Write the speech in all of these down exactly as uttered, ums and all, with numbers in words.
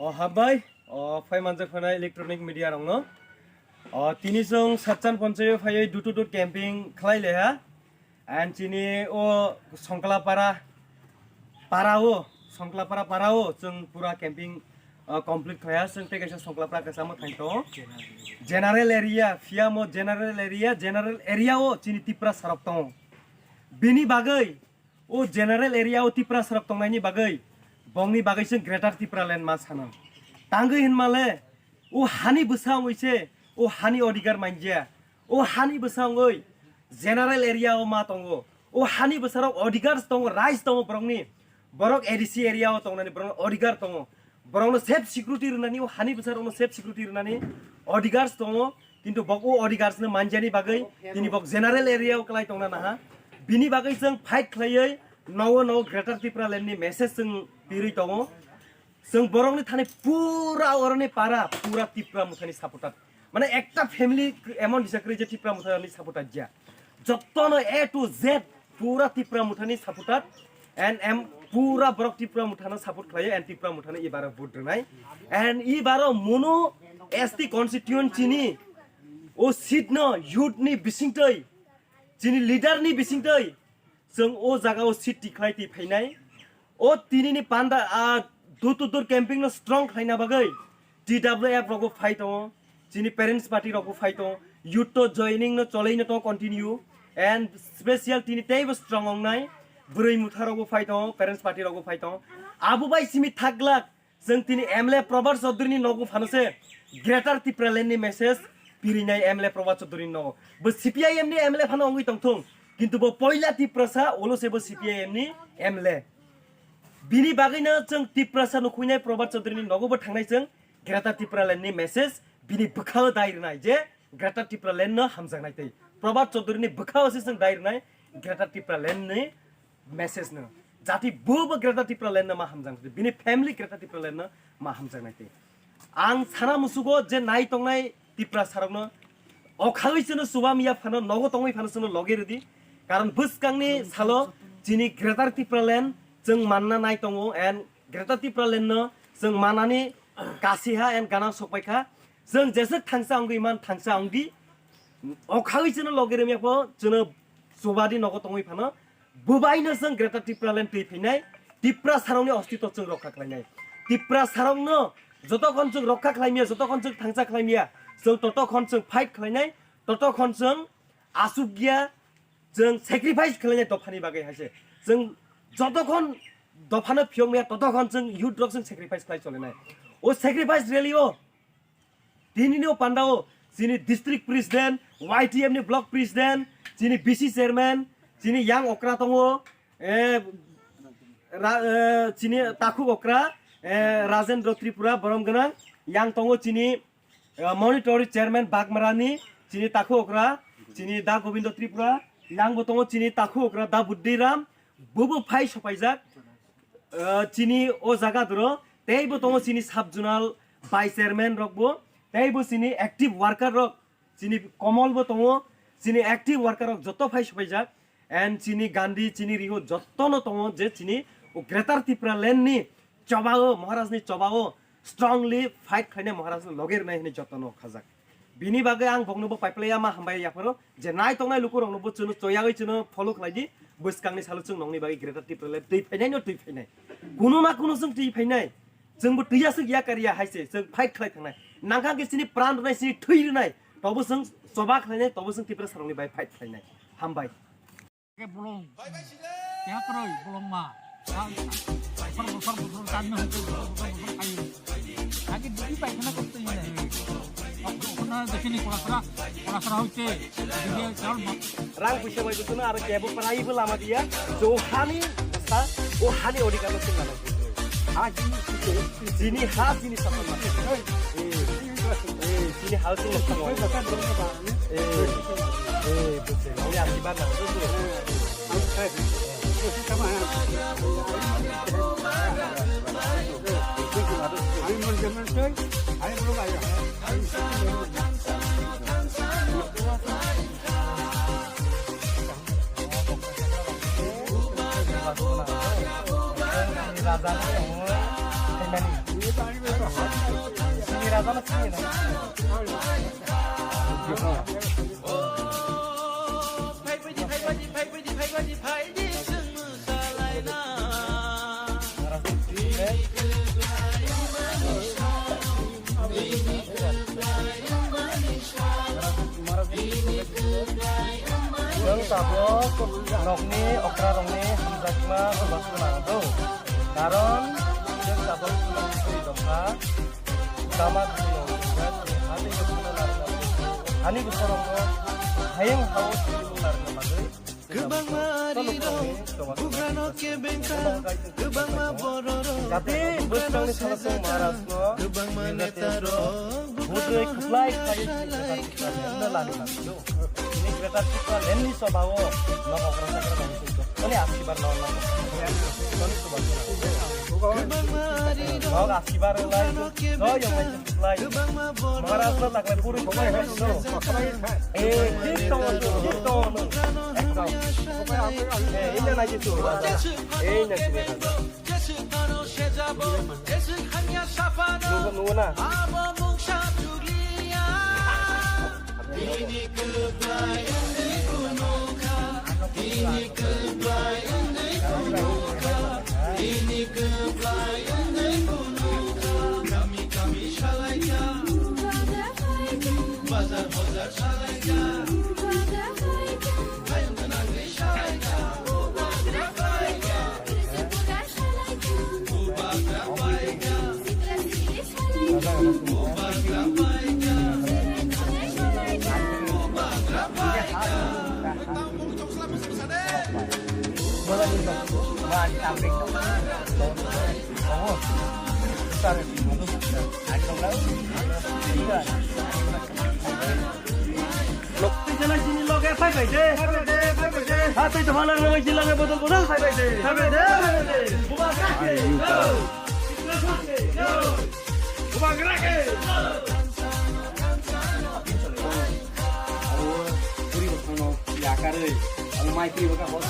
O hambai, o phai manjak phanai electronic media rokno. O tini chwng Satchan Ponchayo phaiwi door to door camping khlai leha. And chini o Songkla para, para o, Songkla para, para o chwng pura camping, o, complete khlaiha. Chwng tei kaisa Songkla para kaisa mwthang tongo. General area, phiya mo general area, general area o chini Tiprasa rok tongo. Bini bagwi o general area o Tiprasa rok tongnaini bagwi, bongni bagwi chwng Greater Tipraland ma sano. Tangwi hinmale, o hani bwsa wngwi se, o hani odhikar manja. O hani bwsa wngwi general area o ma tongo. O hani bwsa rok odhikar tongo, rights tongo borokni. Borok A D C area o tongnani borokno odhikar tongo. Borokno safe security rwnani, o hani bwsa rokno safe security rwnani odhikar tongo. Kintu bok o odhikar no manjani bagwi tini bok general area o kwlai tongna naha. Bini bagwi chwng fight khlaiwi nogo nogo Greater Tipraland ni message chwng pirwi tongo. Chwng borokni thani pura oroni para, pura Tipra Mothani supporter. Mane ekta family emon hisa kwrwi je Tipra Mothani supporter ya. Jottono A to Z pura Tipra Mothani supporter. And em pura borok Tipra Mothano support khlaiyo and Tipra Mothano ibaro vote rwnai. And ibaro mono S T constituency ni o seat no youth ni bisingtwi, chini leader ni bisingtwi, chwng o jaga o seat tikhlai twi phainai. O tini ni panda, a, door to door camping no strong khlaina bagwi T W F rok bo phai tongo, chini parents party rok bo phai tongo, youth to joining no cholai no tongo continue, and special tini teibo strong wngnai bwrwi motha rok bo phai tongo, parents party rok bo phai tongo. Abo bai simi thak glak, chwng tini M L A Probhat Chaudhary ni nogo phano se Greater Tipraland ni message pirinai M L A Probhat Chaudhary ni nogo. Bo C P I M ni M L A phano wngwi tongthung, kintu bo poila Tiprasa, ulo se bo C P I M ni M L A. Bini bagwino chwng Tiprasa no khuinai Probhat Chaudhary ni nogo bo thangnai chwng Greater Tipraland ni message bini bwkhao dai rwnai je Greater Tipraland no hamjaknai tei Probhat Chaudhary ni bwkhao se chwng dai rwnai Greater Tipraland ni message no. Jati bo bo Greater Tipraland no ma hamjaknai tei bini family Greater Tipraland no ma hamjaknai tei. Ang sana musugo je nai tongnai Tiprasa rokno o khagwi chwngno chuba miya phano nogo tongwi phano chwngno loge rwdi. Karon bwskangni salo chini Greater Tipraland chwng manna nai tongo and Greater Tipraland no chwng manani kasiha and gana sokpaikha. Chwng jeswk thangsa wngwi man thangsa wngdi. O khagwi chwngno loge rwmya pho chwngno chubadi nogo tongwi phano bubaino chwng Greater Tipraland twi phainai, Tiprasarokni ostitw chwng rokha khlainai. Tiprasarokno jotokhon chwng rokha khlaimya, jotokhon chwng thangsa khlaimya, chwng totokhon chwng fight khlainai, totokhon chwng asukya chwng sacrifice khlainai dophani bagwi haise. Chwng jotokhon dophano phiyokmaya totokhon chwng youth rok chwng sacrifice khlai cholinai. O sacrifice rally o Tini ni o panda o chini district president, Y T F ni block president, chini B C chairman, chini yang okra tongo, eh, ra-, eh, chini takhuk okra, eh, Rajendra Tripura borom gwnang, yang tongo chini, eh, monitoring chairman Bagmarani, chini takhuk okra, chini Da Gobindo Tripura, yang bo tongo chini takhuk okra Da Buddhiram, bobo phai sopaijak, eh, chini o jaga doro, teibo tongo chini sub zonal vice chairman rokbo, teibo chini active worker rok, chini Komol bo tongo, chini active worker rok joto phai sopaijak, and chini Gandhi, chini Riho jotono tongo je chini o Greater Tipraland ni chobao, Maharaj ni chobao strongly fight khlainai, Maharaj ni loge rwnai hinwi jotono khajak. Bini bagwi ang bokno bo paiplaiya ma hambai yapharo je nai tongnai lukurokno bo chwngno choyagwi chwngno follow khlai di, bwskangni salo chwng nongni bagwi Greater Tipraland twi phainai no twi phainai. Kuno na kuno chwng twi phainai. Chwngbo twi aswk yakar ya hai se chwng fight khlai thangnai. Nangkha khe chini pran rwnai, chini thwi rwnai. Tobo chwng choba khlainai, tobo chwng Tiprasarokni bai fight khlainai. Hambai. Ke bolong. Keha kwrwi bolong ma. Bosor, bosor, bosor, tan no hwnkhe bosor, bosor, bosor khaio. Age digi paikana korte hwnwi. Okno dekhini kolasra, kolasra hoite, digi chal ma. Rang puisa bai bwswkno aro kebo prai bo lama diya. Jo hani bwsa, o hani odhikar no swnna nang. Ha chini site. Chini ha chini sapan ma. Eh, eh, chini ha chini sapan ma. Eh, eh, bwswk. Oni asirwad nang. Chwng tabuk nokni okrarokni hamjakma hwnba swnam do. Karon chwng tabuk chwng twi dongkha. Tama twi nokni ani bwsarokno hayung hao twi narwkna bagwi. Kwbangma rirok bugrano kebengkha, kwbangma bororok bugrano sajak, kwbangma netarok bugrano hamjaknai khlai. Kwbangma rirok bugrano kebengkha, Maharaj no taklai puri khoboi hai no. Eh, hit tongo, hit tongo no. Ekdom. Eh, ina nai tu. Eh, ina nai tu. Nugo, nugo na. Twi jalai chini loge phai bai de. Phai bai de, phai bai de. Ha, twi tongma lang nang chini loge bodol bodol phai bai de. Phai bai de, phai bai de. Bubagra ke jai. Bubagra ke jai. Aro puri bwkhano yakarwi ang mai puri bwkha hor.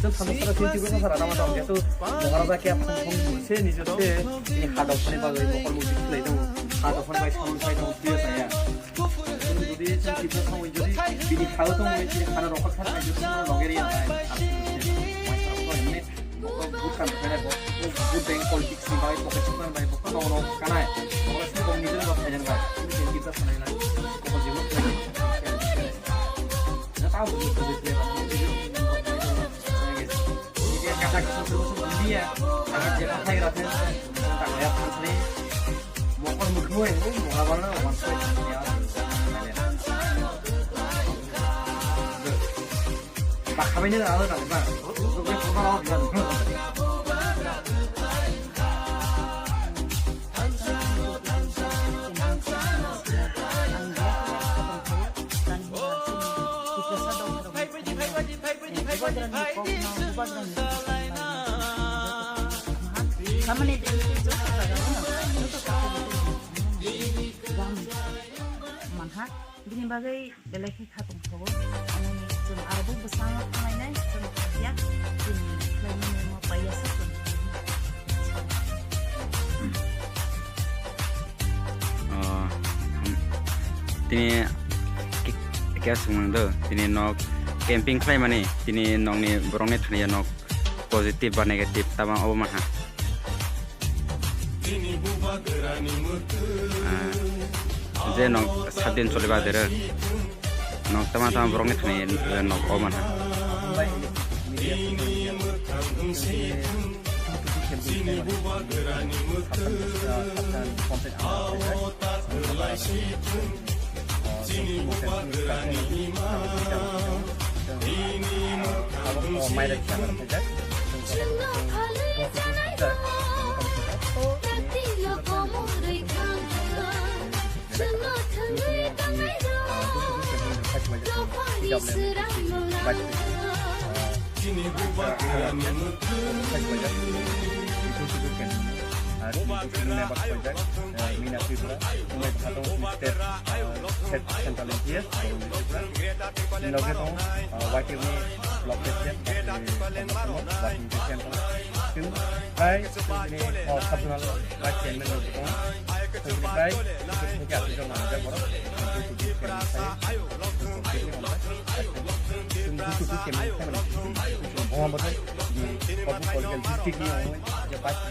Chwng samung sara thinti bwkha sara tama tong jeto moharaja khe phung phung se nijo se ini ha dophani bagwi mokol mukti khlai tongo. Ha dophani bai samung sai tongo, twiyo saya. Jodi chwng twiyo samung jodi bini ha o tongwi chini hano rokha kha sai jodi loge riya nai. Bukhan kare bo, bu bank politics ni bai, pocket sukhan bai, bo kono kono kanai. Bo kono sukhan ni jeno bai, jeno bai. Ini kita sanai lai. Bo jibon. Na tahu bu bu bu. Ini dia kata kita terus dia. Kata dia kata kira kira. Tak lihat kan sini. Mokol mukmui, mokol mana, wan soi. Bakhabaino ralo ralo ba. Samani manha. Bini bagwi belai khe kha tongthogo. Ani chwng aro bo bwskango thanglainai, chwng khapiya, chini khlaimani omo paiyasa chwng. Oh, tini ke-, kya sungmang do, tini nok camping khlaimani, tini nokni borokni thani ya nok positive ba negative tama obo maha. Ah, je nok saat din choliba dere. Nok tama tama borokni thani, eh, nok o manha. Vice President, uh, Sir Ibrahim Yusuf, Executive Secretary, uh, Sri Nabak Pajak, uh, Mina Tripura, Umay Bhatong, State, uh, State Central M P S, Government of Tripura. Loge tong, uh, Y T F ni Block President, uh, Working President tong. Chwng bai, chwngni, uh, Sub Zonal Vice Chairman rok tong. Chwngni bai, chwngni atwi jong manjak borok. Chwng busu busu kemni sai, chwng completely hambai. Chwng busu busu kemni sai, chwng busu busu kemni sai, chwng busu busu kemni sai, chwng busu busu kemni sai, chwng busu busu kemni sai,